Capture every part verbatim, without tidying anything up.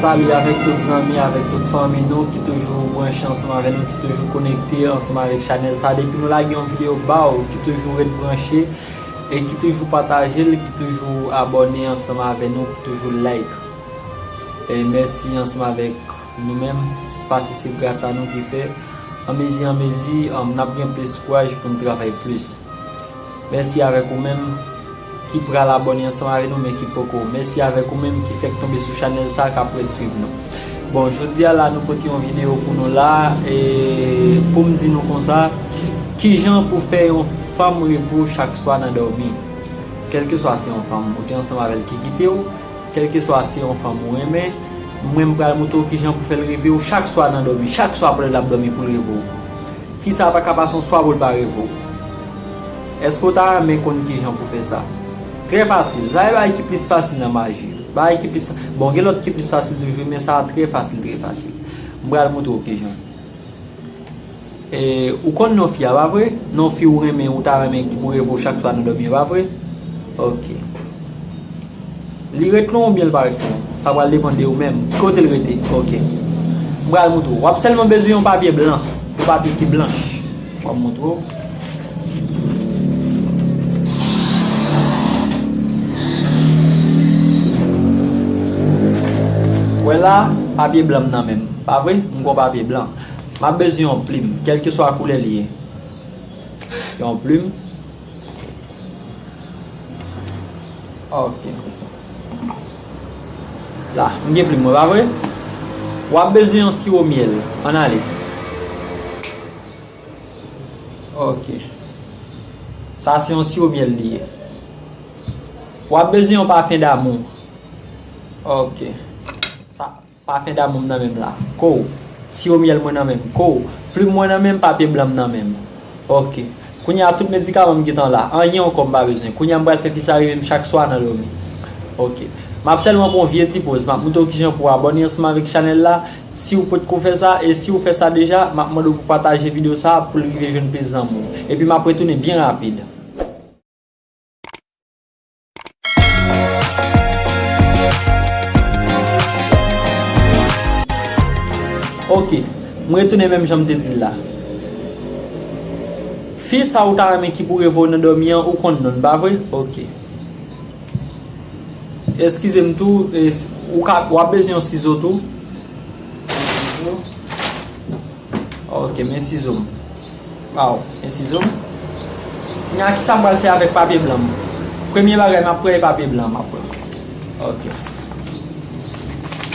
Salut avèk tout zanmi, avèk tout fanmi nou ki toujou branche ansanm avè nou, ki toujou konekte ansanm avèk chanèl sa. Depi nou lage yon videyo ba w, ki toujou ret branche e ki toujou pataje l, ki toujou abòne ansanm avè nou, ki toujou like. E mèsi ansanm avèk nou menm, paske se gras a nou ki fè, anmezi anmezi, um, n ap gen plis kouraj pou n travay plis. Mèsi avèk ou menm ki pral abòne ansanm avè nou, men ki poko. Mèsi avèk ou menm ki fèk tonbe sou chanèl sa, k ap ret swiv nou. Bon, jodi a la, nou pote yon videyo pou nou la, e pou m di nou konsa, kijan pou fè yon fanm reve w chak swa nan dòmi. Kèlkeswa se yon fanm ou te ansanm avè l ki kite w, kèlkeswa se yon fanm ou renmen, mwen m pral montre w kijan pou fè l reve w chak swa nan dòmi, chak swa pandan l ap dòmi pou l reve w. Fi sa pa ka pase yon swa pou l pa reve w. Èske w ta renmen konn kijan pou fè sa? Trè fasil. Sa se bagay ki plis fasil nan maji. Bagay ki plis fa-, bon, gen lòt ki plis fasil toujou, men sa a trè fasil, trè fasil. M pral montre w kijan. E, ou konn non fi a, pa vre? Non fi ou renmen, ou ta renmen ki pou reve w chak swa nan dòmi, pa vre? Ok. Li ret lwen oubyen li pa ret lwen? Sa pral depann de ou menm. Ki kote l rete? Ok. M pral montre w. W ap sèlman bezwen yon papye blan. Yon papye ki blanch. W ap montre w. Wè la, papye blan m nan men m. Pa vre? M gon papye blan. M ap bezwen yon plim, kèlkeswa koulè li ye. Yon plim. Ok. La, m gen plim mwen, pa vre? W ap bezwen yon siwo myèl. Ann ale. Ok. Sa se yon siwo myèl li ye. W ap bezwen yon pafen damou. Ok. Sa Pafen damou m nan men m la. Kou. Siwo myèl mwen nan men m. Kou. Plim mwen nan men m, papye blan m nan men m. Ok. Kounye a tout medikaman m gentan la. Anyen ankò m pa bezwen. Kounye a m pral fè fi sa reve m chak swa nan dòmi. Ok. M ap sèlman pran yon vye ti poz. M ap montre w kijan pou w abòne ansanm avèk chanèl la. Si w potko fè sa, e si w fè sa deja, m ap mande w pou w pataje videyo sa a pou l rive jwenn plis zanmi w. Epi m ap retounen byen rapid. Ok, m retounen menm jan m te di l la. Fi sa ou ta renmen ki pou reve w nan dòmi an, ou konn non l, pa vre? Ok. Eskize m tou, e, s-, ou ka, w ap bezwen yon sizo tou. Ok, men sizo m. Aw, men sizo m. Kounye a, kisa m pral fè avèk papye blan m? Premye bagay, m ap pran e papye blan m, m ap pran. Ok.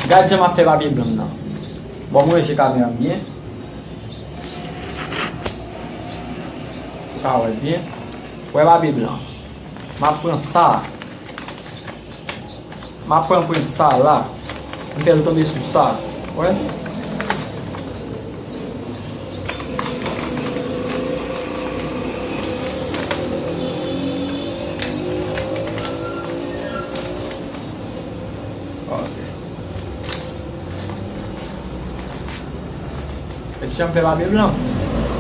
Gad jan m ap fè papye blan m nan. Bon, m ranje kamera m byen. Ou ka wè l byen. Wè papye blan. M ap pran sa. M ap pran anprent sa la. M fè l tonbe sou sa. Wè? Ok. Èk jan m fè papye blan.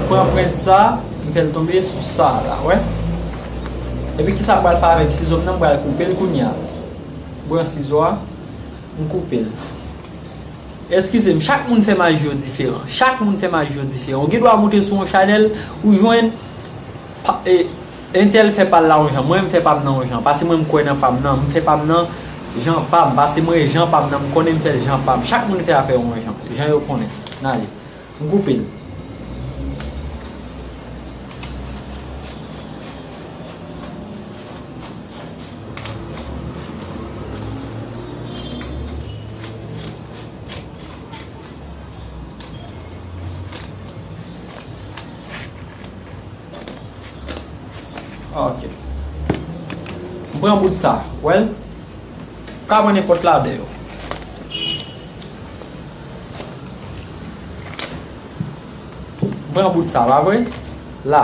Pran anprent sa, m fè l tonbe sou sa la, wè. Epi kisa m pral fè avèk sizo m nan, m pral koupe l kounye a. M pran sizo a, m koupe l. Eskize m, chak moun fè maji yo diferan. Chak moun fè maji yo diferan. Ou gen dwa moute sou yon chanèl, ou jwenn pa, e, entèl fè pa l la yon jan. Mwen, m fè pa m nan yon jan. Pase mwen, m kwè nan pa m nan. M fè pa m nan jan pa m. Pase mwen, jan pa m nan, m konnen m fè l jan pa m. Chak moun fè afè yo yon jan. Jan yo konnen. N ale. M koupe l. Ok. M pran bout sa, w wè l? Ou ka pran nenpòt ladan yo. M pran bout sa, pa vre? La.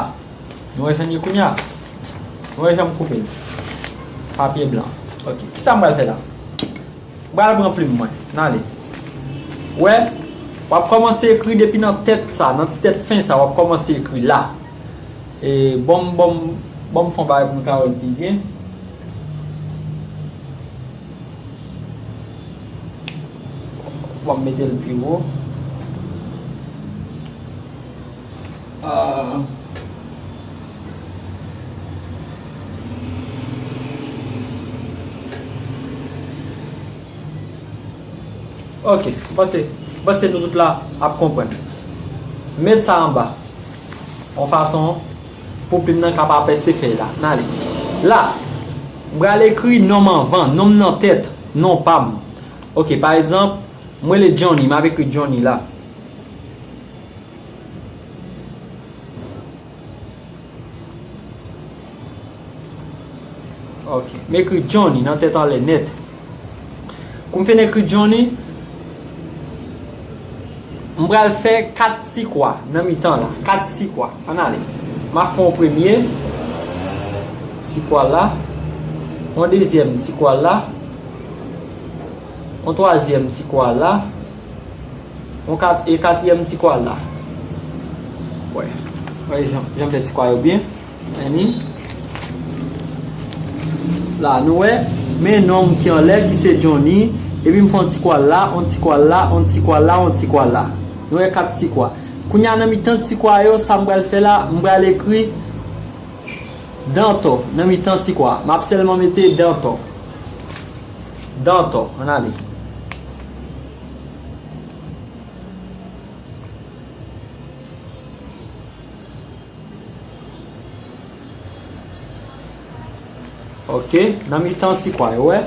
Nou wè jan l ye kounye a? Nou wè jan m koupe l? Papye blan. Ok. Kisa m pral fè la? M pral pran plim mwen. N ale. Wè, w ap kòmanse ekri depi nan tèt sa, nan ti tèt fen sa, w ap kòmanse ekri la. E, bon, bon, bon, m fè yon bagay pou m ka wè l pi byen. Bon, M ap mete l pi wo. Ah. Ok, m panse, m panse nou tout la ap konprann. Met sa anba, yon fason pou plim nan ka pa pèse fèy la. N ale. La, m pral ekri non m anvan, non m nan tèt, non pa m. Ok, pa egzanp, mwen rele Johnny, m ap ekri Johnny la. Ok, m ekri Johnny nan tèt anlè nèt. Kou m fin ekri Johnny, m pral fè kat ti kwa nan mitan la. Kat ti kwa. Ann ale. M ap fè yon premye ti kwa la, yon dezyèm ti kwa la, yon twazyèm ti kwa la, yon kat, e katriyèm ti kwa la. Wè. Wè, jan, jan m fè ti kwa yo byen. Anni. La, nou wè, men non m ki anlè, ki se Johnny, epi m fè yon ti kwa la, yon ti kwa la, yon ti kwa la, yon ti kwa la. Nou wè kat ti kwa. Kounye a nan mitan ti kwa yo, sa m pral fè la, m pral ekri Dantò nan mitan ti kwa. M ap sèlman mete Dantò. Dantò, ann ale. Ok, nan mitan ti kwa yo, wè.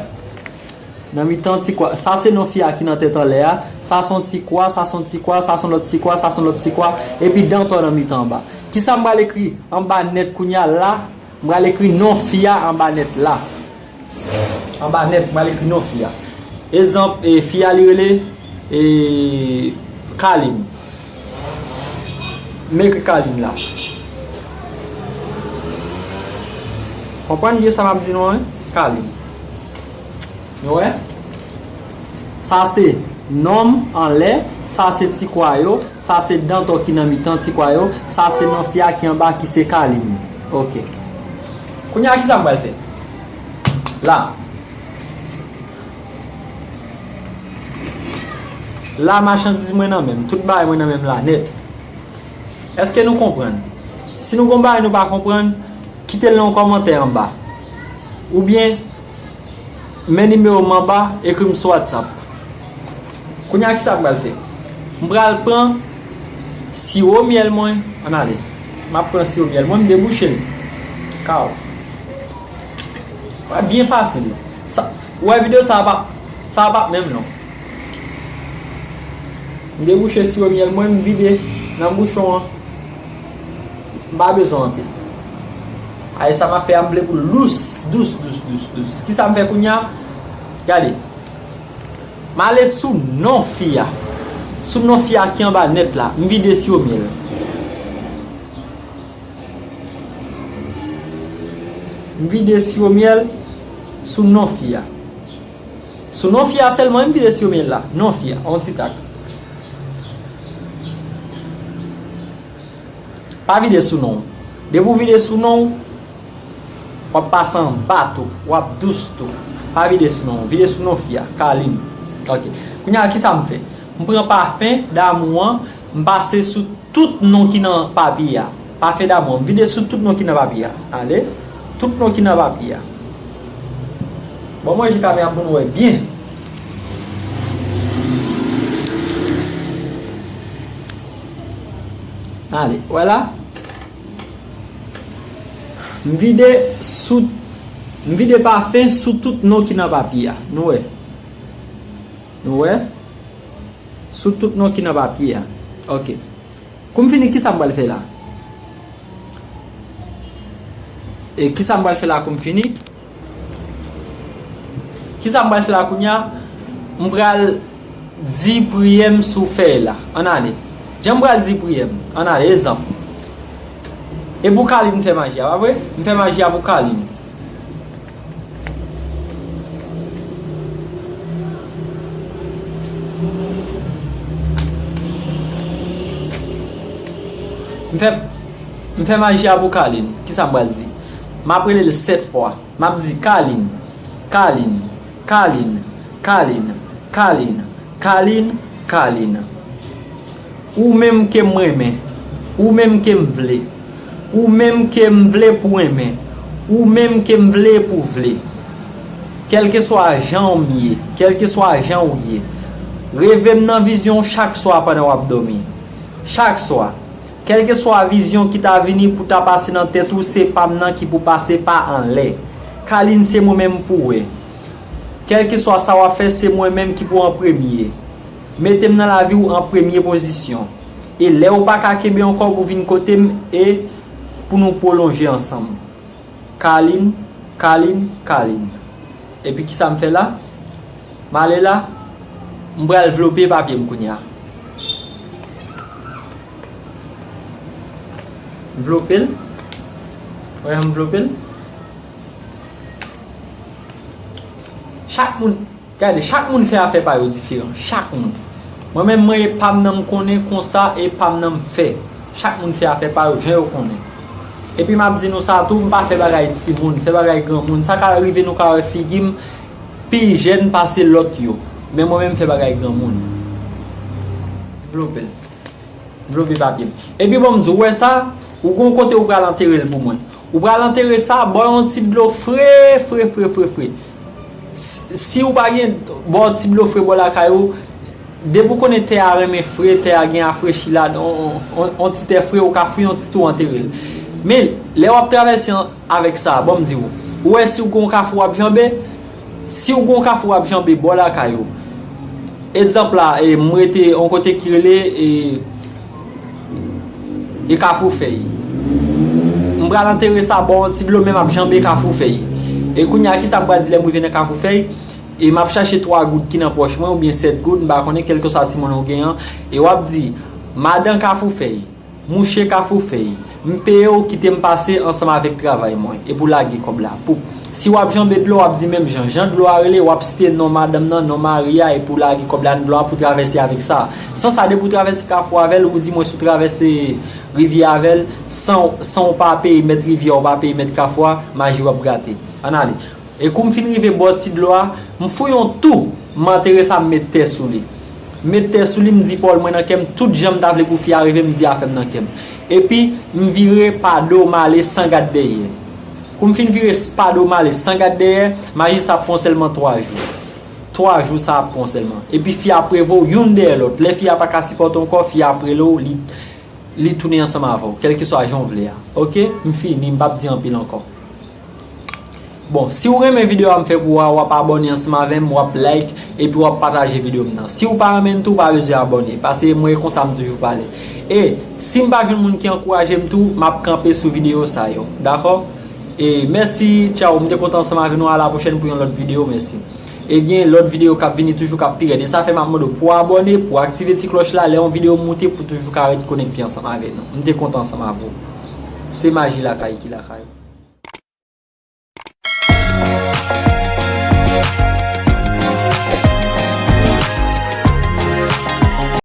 Nan mitan ti kwa. Sa se non fi a ki nan tèt anlè a. Sa se yon ti kwa, sa se yon ti kwa, sa se yon lòt ti kwa, sa se yon lòt ti kwa. Epi Dantò nan mitan anba. Kisa m pral ekri anba nèt kounye a la? M pral ekri non fi a anba nèt la. Anba nèt, m pral ekri non fi a. Egzanp, e, fi a li rele, e, Kalin. M ekri Kalin la. Konprann byen sa m ap di nou an, wi? Kalin. Nou wè? Sa se non m anlè, sa se ti kwa yo, sa se Dantò ki nan mitan ti kwa yo, sa se non fi a ki anba ki se Kalin. Ok. Kounye a, kisa m pral fè? La. La, machandiz mwen nan men m. Tout bagay mwen nan men m la nèt. Èske nou konprann? Si nou gon bagay nou pa konprann, kite l nan yon kòmantè anba. Oubyen, men nimewo m anba, ekri m sou WhatsApp. Kounye a, kisa m pral fè? M pral pran siwo myèl mwen. Ann ale. M ap pran siwo myèl mwen, m debouche l. Kaw. Wè, byen fasil. Sa, ou wè videyo sa a p ap, sa a p ap menm non. M debouche siwo myèl mwen, m vide nan bouchon an. M pa bezwen anpil. Ay, sa m ap fè a, m vle pou l dous, dous, dous, dous, dous. Kisa m fè kounye a? Gade. M ale sou non fi a. Sou non fi a ki anba nèt la. M vide siwo myèl. M vide siwo myèl sou non fi a. Sou non fi a sèlman, m vide siwo myèl la. Non fi a, yon ti tak. Pa vide sou non w. Depi w vide sou non w, w ap pase anba tou. W ap dous tou. Pa vide sou non w. Vide sou non fi a. Kalin. Ok. Kounye a, kisa m fè? M pran pafen damou an, m pase sou tout non ki nan papye a. Pafen damou an. M vide sou tout non ki nan papye a. Ale. Tout non ki nan papye a. Bon, mwen jika men ap pou nou wè byen. Ale, wè la. M vide sou, m vide pafen sou tout non ki nan papye a. Nou wè. Nou wè. Sou tout non ki nan papye a. Ok. Kou m fini, kisa m pral fè la? E kisa m pral fè la kou m fini? Kisa m pral fè la kounye a? M pral di priyè m sou fèy la. Ann ale. Jan m pral di priyè m. Ann ale, egzanp. E pou Kalin fè maji a, pa vre? M fè maji a pou Kalin. M fè, m fè maji a pou Kalin. Kisa m pral di? M ap rele l sèt fwa. M ap di, Kalin, Kalin, Kalin, Kalin, Kalin, Kalin, Kalin. Ou menm ke m renmen, ou menm ke m vle, ou menm ke m vle pou renmen, ou menm ke m vle pou vle. Kèlkeswa jan w m ye, kèlkeswa jan w ye, reve m nan vizyon w chak swa pandan w ap dòmi. Chak swa. Kèlkeswa vizyon ki ta vini pou ta pase nan tèt ou, se pa m nan ki pou pase pa anlè. Kalin, se mwen menm pou wè. Kèlkeswa sa w ap fè, se mwen menm ki pou an premye. Mete m nan lavi w an premye pozisyon. E lè w pa ka kenbe ankò, pou vin kote m e pou nou pwolonje ansanm. Kalin, Kalin, Kalin. Epi kisa m fè la? M ale la, m pral vlope papye m kounye a. M vlope l. Wè, m vlope l. Chak moun, gade, chak moun fè afè pa yo diferan. Chak moun. Mwen menm, mwen e pa m nan m konnen konsa, e pa m nan m fè. Chak moun fè afè pa yo, jan yo konnen. Epi m ap di nou sa tou, m pa fè bagay timoun, fè bagay granmoun. Sa ka rive nou ka wè figi m pi jèn pase lòt yo. Men mwen menm fè bagay granmoun. Vlope l. Vlope papye m. Epi bon, m di w, wè sa, ou gon kote ou pral antere l pou mwen. Ou pral antere sa, ba w yon ti dlo fre, fre, fre, fre, fre. Si, si ou pa gen, ba w ti dlo fre bò lakay ou, depi w konnen tè a renmen fre, tè a gen afrechi ladan, on, on, on, on ti tè fre, ou ka fouye yon ti twou antere l. Men, lè w ap travèse an, avèk sa, bon, m di w, ou wè si w gon kafou w ap janbe, si w gon kafou w ap janbe bò lakay ou, egzanp la, e, m rete yon kote ki rele, e, e Kafou Fèy. M pral antere sa bò yon ti dlo, men m ap janbe Kafou Fèy. E kounye a, kisa m pral di lè m rive nan Kafou Fèy? E m ap chache twa goud ki nan pòch mwen, oubyen sèt goud, m pa konnen, kèlkeswa ti monnen w genyen an. E w ap di, madan Kafou Fèy, mouche Kafou Fèy, m peye w, kite m pase ansanm avèk travay mwen, epi w lage kòb la. Pou, si w ap janbe dlo, w ap di menm jan. Jan dlo a rele, w ap site non madanm nan, non mari a, epi w lage kòb la nan dlo a pou travèse avèk sa. San sa, depi w travèse kafou avè l, ou di mwen si w travèse rivyè avè l, san, san w pa peye mèt rivyè, w pa peye mèt kafou a, maji w ap gate. Ann ale. E kou m fin rive bò ti dlo a, m fouye yon twou, m antere sa, m met tè sou li. M met tè sou li, m di pawòl mwen nan kè m, tout jan m ta vle pou fi a reve, m di afè m nan kè m. Epi, m vire pa do, m ale san gad dèyè. Kou m fin vire s-, pa do, m ale san gad dèyè, maji sa ap pran sèlman twa jou. Twa jou sa ap pran sèlman. Epi fi a ap rele w youn dèyè lòt. Lè fi a pa ka sipòte w ankò, fi a ap rele w, li, li tounen ansanm avè w, kèlkeswa jan w vle a. Oke? M fini, m p ap di anpil ankò. Bon, si w renmen videyo a m fè pou ou a, w ap abòne ansanm avè m, w ap like, epi w ap pataje videyo m nan. Si w pa renmen l tou, w pa bezwen abòne, paske mwen e konsa m toujou pale. E si m pa jwenn moun ki ankouraje m tou, m ap kanpe sou videyo sa yo. Dakò? E mèsi, tchaw, m te kontan ansanm avè nou, a la pwochèn pou yon lòt videyo, mèsi. E gen lòt videyo k ap vini toujou k ap pi rèd. E sa fè m ap mande w pou w abòne, pou w aktive ti klòch la, lè yon videyo moute, pou toujou ka ret konekte ansanm avè nou. M te kontan ansanm avè w. Se maji lakay ki lakay ou.